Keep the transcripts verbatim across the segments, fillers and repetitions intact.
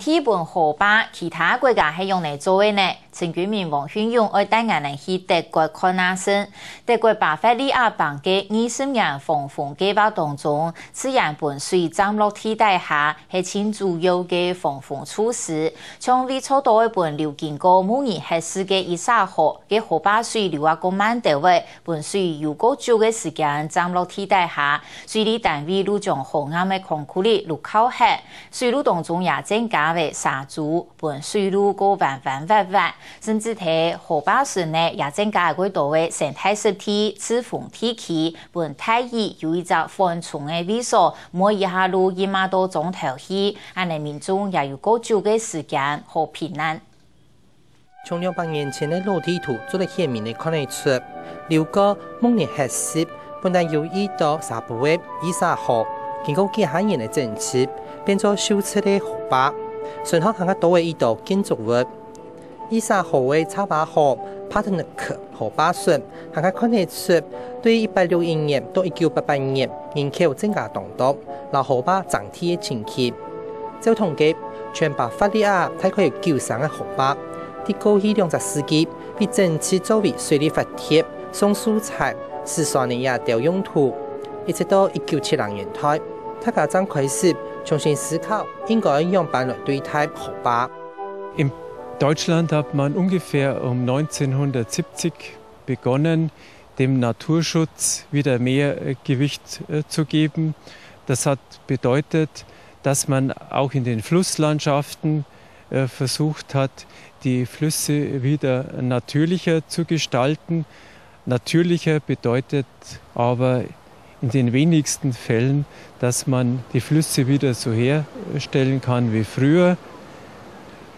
日本河壩，其他國家係仰仔做个呢？陳君明、黃訓勇愛帶𠊎等去德國看啊先。德國巴伐利亞邦个二十年防洪計畫當中，自然分水站落地底下，係盡主要个防洪措施。像為做到愛分流經過慕尼黑市个伊薩河个河壩水流啊過慢兜仔，分水有過久个時間站落地底下，水利單位就將河岸个空窟窿摎壙壑，水路當中也增加了沙洲， 分水路過彎彎斡斡，甚至在河壩脣呢也增加過多个生態濕地、自封地區，分大雨有一隻緩衝个位所，毋會一下就入啊到莊頭去，恁仔民眾也有過久个時間好避難。從兩百年前个老地圖做得顯明个看得出，流過慕尼黑市 本來有一道沙埔个伊薩河，經過幾下年个整治，變做修直个河壩，脣項還較多个一道建築物。伊薩河个插壩河、Paternock河壩脣，還較看得出，對一八六一年到一九八八年人口增加當多，摎河壩爭地个情形。照統計，全巴伐利亞大概有九成个河壩，在過去兩隻世紀被整治作為水利發電、 送素材、駛船个這兜用途。一直到一九七零年代，大家正開始重新思考應該仰般來對待河壩。In Deutschland hat man ungefähr um neunzehnhundertsiebzig begonnen, dem Naturschutz wieder mehr äh, Gewicht äh, zu geben. Das hat bedeutet, dass man auch in den Flusslandschaften äh, versucht hat, die Flüsse wieder natürlicher zu gestalten. Natürlicher bedeutet aber in den wenigsten Fällen, dass man die Flüsse wieder so herstellen kann wie früher,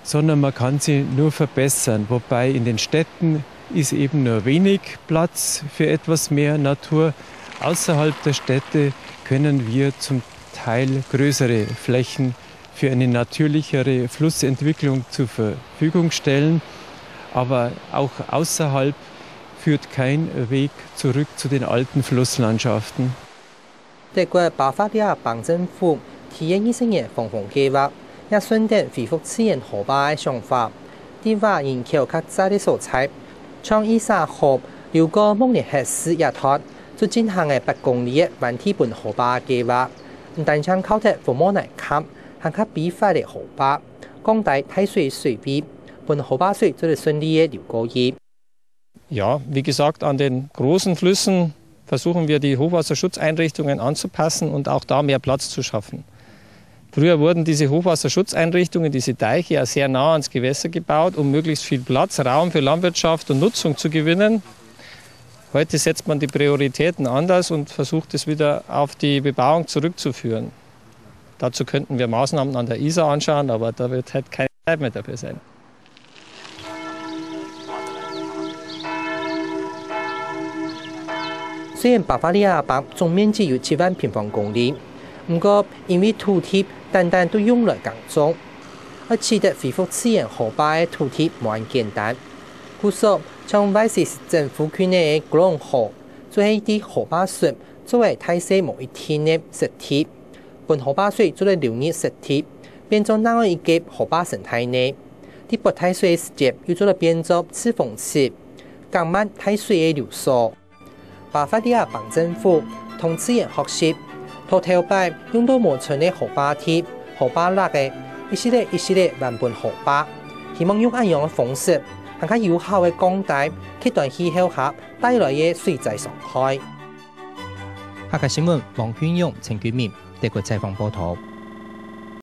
sondern man kann sie nur verbessern. Wobei in den Städten ist eben nur wenig Platz für etwas mehr Natur. Außerhalb der Städte können wir zum Teil größere Flächen für eine natürlichere Flussentwicklung zur Verfügung stellen. Aber auch außerhalb führt kein Weg zurück zu den alten Flusslandschaften. 德國巴伐利亞邦政府第一二十年防洪計畫，也順等恢復自然河壩个想法，在畫人口較濟个所在，像伊薩河流過慕尼黑市這段，就進行个八公里个彎地分河壩計畫。毋單淨靠得覆網泥崁，還較比闊个河壩，降低大水水位，分河壩水做得順利个流過去。 Ja, wie gesagt, an den großen Flüssen versuchen wir, die Hochwasserschutzeinrichtungen anzupassen und auch da mehr Platz zu schaffen. Früher wurden diese Hochwasserschutzeinrichtungen, diese Deiche, ja sehr nah ans Gewässer gebaut, um möglichst viel Platz, Raum für Landwirtschaft und Nutzung zu gewinnen. Heute setzt man die Prioritäten anders und versucht es wieder auf die Bebauung zurückzuführen. Dazu könnten wir Maßnahmen an der Isar anschauen, aber da wird halt keine Zeit mehr dafür sein. 虽然巴伐利亚邦总面积有七万平方公里，毋过因为土地单单都用来耕种，要取得恢复自然河壩个土地无恁简单。故所，像Weißes鎮附近个Glonn河，就系在河壩脣做个大势无一定个湿地。 分河壩水做得流入湿地，變做另外一个河壩生態呢。在發大水个時節，又做得變做自封池，減慢大水个流速。巴伐利亞邦政府同自然學習，頭頭擺用到無存个河壩地、河壩落仔，一息仔一息仔還分河壩，希望用恁樣个方式，還較有效个降低極端氣候下帶來个水災傷害。 客家新闻，黃君勇、陳君明，德國採訪報導。